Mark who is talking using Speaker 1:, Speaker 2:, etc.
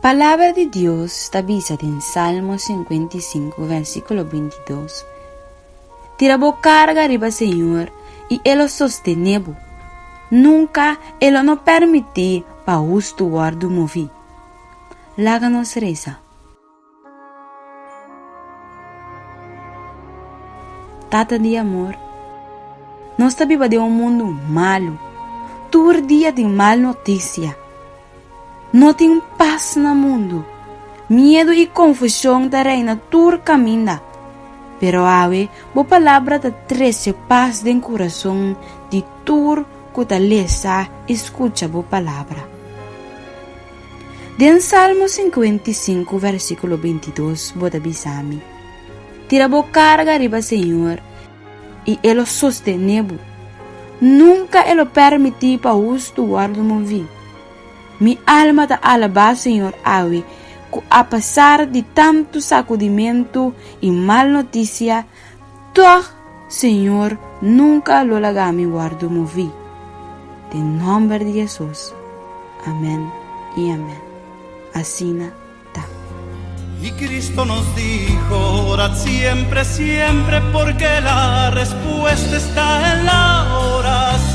Speaker 1: Palabra di Dios ta bisa den Salmo 55 versíkulo 22, Tira bo karga riba Señor i E lo sostené bo. Nunka E lo no permití pa hustu wòrdu moví. Laga nos resa. Tata di amor, nos ta biba den un mundu malu. Tur dia tin mal notisia. No tin pas na mundu. Miedu i konfushon ta reina tur kaminda. Pero awe bo Palabra ta trese pas den kurason di tur ku ta lesa i skucha bo Palabra. Den Salmo 55 versíkulo 22 bo ta bisa mi, Tira bo karga riba Señor i E lo sostené bo. Nunka E lo permití pa hustu wòrdu moví. Mi alma ta alabá Señor awe ku apesar di tantu sakudimentu i mal notisia, tòg Señor nunka lo laga mi wòrdu moví. Den nòmber di Hesus, amèn i amèn. Asina ta.
Speaker 2: Y Cristo nos dijo, orad siempre, siempre, porque la respuesta está en la oración.